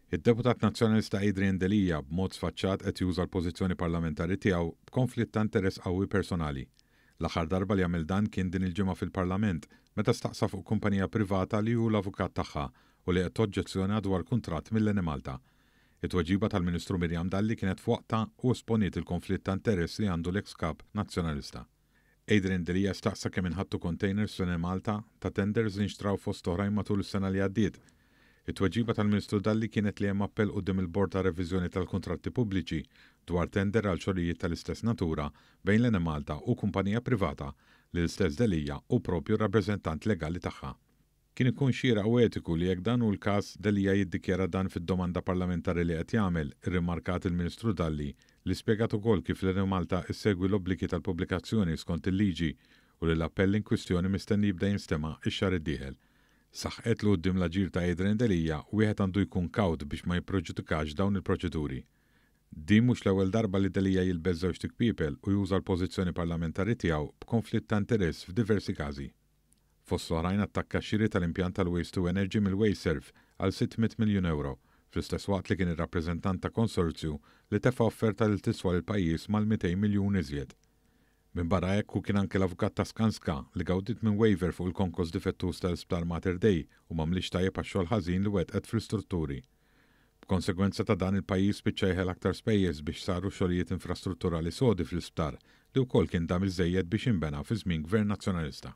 Id-Deputat Nazzjonalista Adrian Delia b'mod sfaċċat qed juża l-pożizzjoni parlamentari tiegħu b'konflitt ta' interess qawwi personali. L-aħħar darba li għamel dan kien din il-ġimgħa fil-Parlament meta staqsa fuq kumpanija privata li hu l-avukat tagħha u li qed toġġezzjona dwar kuntratt mill-Enemalta. It-tweġiba tal-Ministru Miriam Dalli kienet f'waqtha u esponiet il-konflitt ta' interess li għandu l-eks Kap Nazzjonalista. Adrian Delia staqsa kemm inħattu containers fl-Enemalta ta' tenders li nxtraw fost oħrajn matul is-sena li għaddiet. It-tweġiba tal-Ministru Dalli kienet li hemm appell quddiem il-Bord ta' Reviżjoni tal-Kuntratti Pubbliċi dwar tender għal xogħlijiet tal-istess natura bejn l-Enemalta u kumpanija privata li l-istess Delia hu proprju r-rappreżentant legali tagħha. Kien ikun xieraq u etiku li jekk dan hu l-każ, Delia jiddikjara dan fid-domanda parlamentari li qed jagħmel, irrimarkat il-Ministru Dalli, li spjegat ukoll kif l-Enemalta issegwi l-obbligi tal-pubblikazzjoni skont il-liġi u li l-appell in kwistjoni mistenni jibda jinstema' x-xahar id-dieħel. Saħqet li quddiem l-aġir ta' Adrian Delia, wieħed għandu jkun kawt biex ma jippreġudikax dawn il-proċeduri. Din mhux l-ewwel darba li Delia jilbes żewġt ikpiepel u juża l-pożizzjoni parlamentari tiegħu b'konflitt ta' interess f'diversi każi. Fost l-oħrajn attakka x-xiri tal-impjant tal-Waste to Energy mill-Wasteserv għal 600 miljun ewro, fl-istess waqt li kien ir-rappreżentant ta' konsorzju li tefa' offerta li tiswa lill-pajjiż mal-200 miljun iżjed. Minbarra hekk hu kien anke l-avukat ta' Skanska li gawdiet minn waiver fuq il-konkos difettuż tal-Isptar Mater Dei u m'għamlitx tajjeb għax-xogħol ħażin li wettqet fl-istrutturi. B'konsegwenza ta' dan il-pajjiż spiċċa jeħel aktar spejjeż biex saru xogħlijiet infrastrutturali sodi fl-isptar li wkoll kien dam iżżejjed biex inbena fi żmien Gvern Nazzjonalista.